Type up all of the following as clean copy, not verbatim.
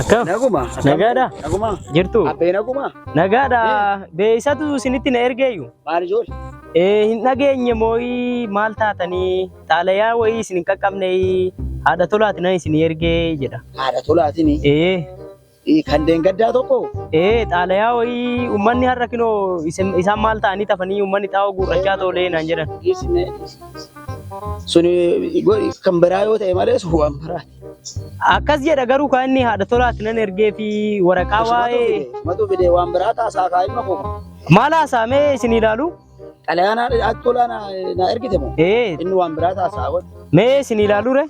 Akkam? Naguma. Nagaadha? Naguma. Jirtu? Abbee naguma. Nagaadha. Beeksisatu isinitti na ergeeyyu. Maal ijoollee? Hin dhageenye mooyii maal taatanii xaalayaa wayii isin hin qaqqabne haadha tolaati nan isin ergee jedha. Haadha tolaatiin kan deengaddaa tokko Xaalayaa wayii uummanni har'a kinoo isaan maal ta'anii tafanii uummanni xaa'oo guurrachaa tolee naan jedhan. Suni kan biraa yoo ta'e malee sun waan biraati. Akkas jedha garuu kan inni haadha tolaati nan ergee fi waraqaa waa'ee Matu fide waan biraa taasaa kaa ilma koo. Maal haasaamee isin ilaalu? Xalayaan haadha tolaa na ergite moo? Inni waan biraa taasaa godhe. Mee isin ilaalu re?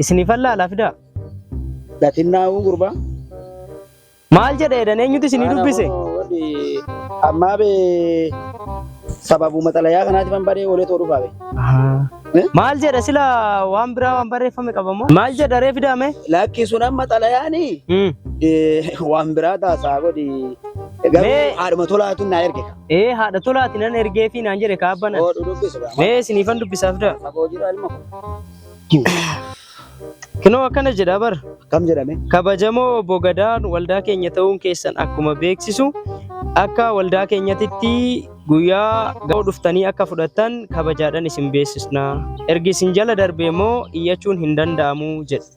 Isiniifan laalaa fidaa? Gatinnaa'uu gurbaa. Maal jedha jedhan eenyutu isinii dubbise? Ammaa bee sababuma xalayaa kanaatiif an badee oolee too dhufaa bee. Maal jedha sila waan biraa waan barreeffame qaba moo? Maal jedha ree fidaame? Lakki sun amma xalayaani waan biraa taasaa godhi. Garuu haadhuma tolaatu naa erge. Haadha tolaati nan ergee fi naan jedhe kaabbanan. Oo dubbisu. Mee isiniifan dubbisaa fidaa? Fagoo jira ilma koo. Kinoo akkana jedha bar. Akkam jedhame? Kabajamoo obbo Gadaan waldaa keenya ta'uun keessan akkuma beeksisu akka waldaa keenyatitti guyyaa ga'oo dhuftanii akka fudhattan kabajaadhaan isin beeksisna. Ergi isin jala darbe immoo iyyachuun hin danda'amu jedha.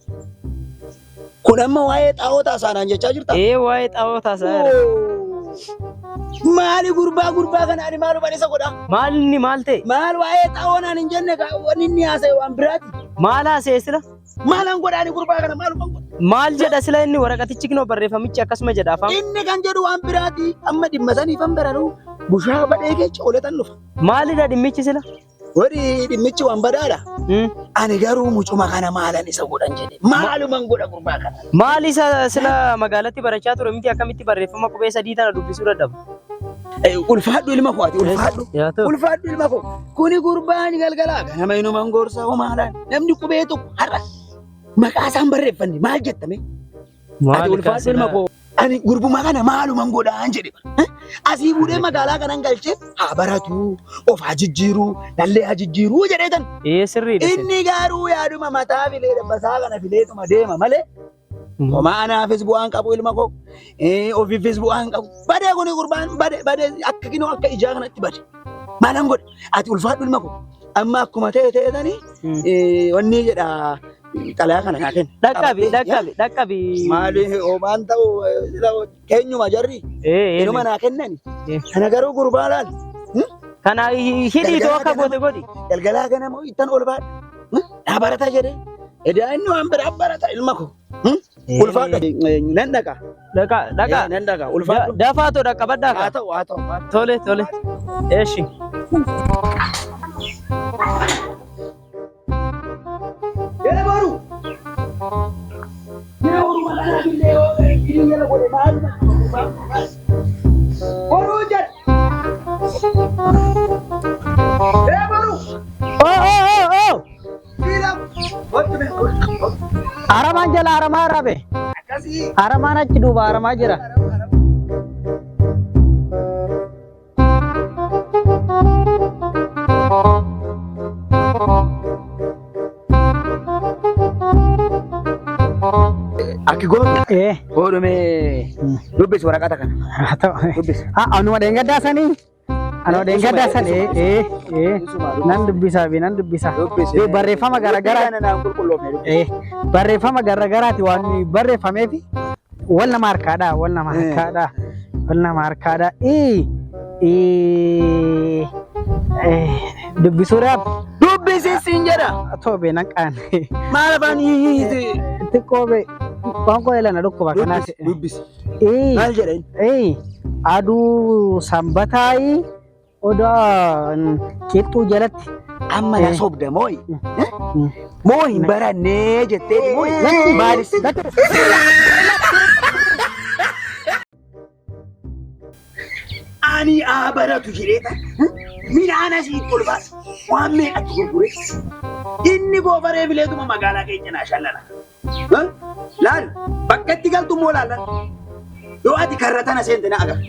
Kun amma waa'ee xaa'oo taasaanaan jechaa jirta? Waa'ee xaa'oo taasaa jira. Maali gurbaa gurbaa kana ani maalumaan isa godha? Maal inni maal ta'e? Maal waa'ee xaa'oo naan hin jenne wanni inni haasa'e waan biraati. Maal haasa'e sila? Maalan godha ani gurbaa kana maalumaan godha? Maal jedha sila inni waraqatichi kinoo barreeffamichi akkasuma jedha afaan. Inni kan jedhu waan biraati. Amma dhimma saniifan baranuu bushaa badhee keessa ooletan dhufa. Maalidha dhimmichi sila? Warri dhimmichi waan badaadha. Ani garuu mucuma kana maalan isa godhan jedhe. Maaluman godha gurbaa kana. Maal isa sila magaalatti barachaa ture miti akkamitti barreeffama qubee sadii tana dubbisuu dadhaba? Ulfaadhu ilma koo ati ulfaadhu. Ulfaadhu ilma koo. Kuni gurbaan galgalaa ganama inuman gorsa homaalaan namni qubee tokko har'a maqaa isaan barreeffanne maal jettame? Ati ulfaadhu ilma koo. Ani gurbuma kana maaluman godhaan jedhe. Asii fuudhee magaalaa kanan galchee haa baratu, of haa jijjiiruu, nallee haa jijjiiruu jedhee tan. Sirriidha. Inni garuu yaaduma mataa filee dabbasaa kana fileetuma deema malee. Homaa anaafis bu'aan qabu ilma koo, ofiifis bu'aan qabu. Badee kuni gurbaan badee badee akka kinoo akka ijaa kanatti bade. Maalan godhe? Ati ulfaadhu ilma koo. Amma akkuma ta'e ta'etanii wanni jedha xalayaa kana naa kenna. Dhaqqabi dhaqqabi dhaqqabi. Maali homaan ta'u keenyuma jarri. Inuma naa kennani. Kana garuu gurbaa laal. Kana hidhiitoo akka goote godhi. Galgalaa ganama ittan ol baadha. Naa barata jedhee. Edaa inni waan biraa barata ilma koo. Ulfaadhu nan dhaqa. Dhaqa dhaqa. Nan dhaqa ulfaadhu. Dafaatoo dhaqqabadhaa Haa ta'u haa ta'u. Tole tole. Eeshi. Jala boru. Jala boru maqaa billee yoo inni jala godhe maaluma. Boruu jedha. Jala boru. Oh oh oh oh. Aramaan jala aramaa rabe. Aramaan achi duuba aramaa jira. Akki gootu. Godhumee dubbisi waraqata kana. Haa ta'u. Dubbisi. Anuma dheengaddaa sanii. Anuma dheengaddaa sanii. Nan dubbisaa fi nan dubbisa. Barreeffama garaagaraa. Kana naan qulqulloofne. Barreeffama garaagaraati waan barreeffameef wal nama harkaadha. Wal nama harkaadha. Wal nama harkaadha. Dubbisuudhaaf. Dubbisi siin jedha. Toobee nan qaane. Maal afaan hiiti? Xiqqoo bee qoonqoo eelana dhukkuba kanaaf. Dubbisi. Maal jedha inni? Aduu sanbataayi odaa qixxuu jalatti. Amma na sobda mooyi. Moo hin barannee jettee mooyi. Maalis? Ani haa baratu jedhee midhaan asii ol baasa. Waan meeqatti gurgure. Inni goofaree fileetuma magaalaa keenya naa shallala. Laal bakka itti galtu immoo laallan. Yoo ati karra tana seente na agarra.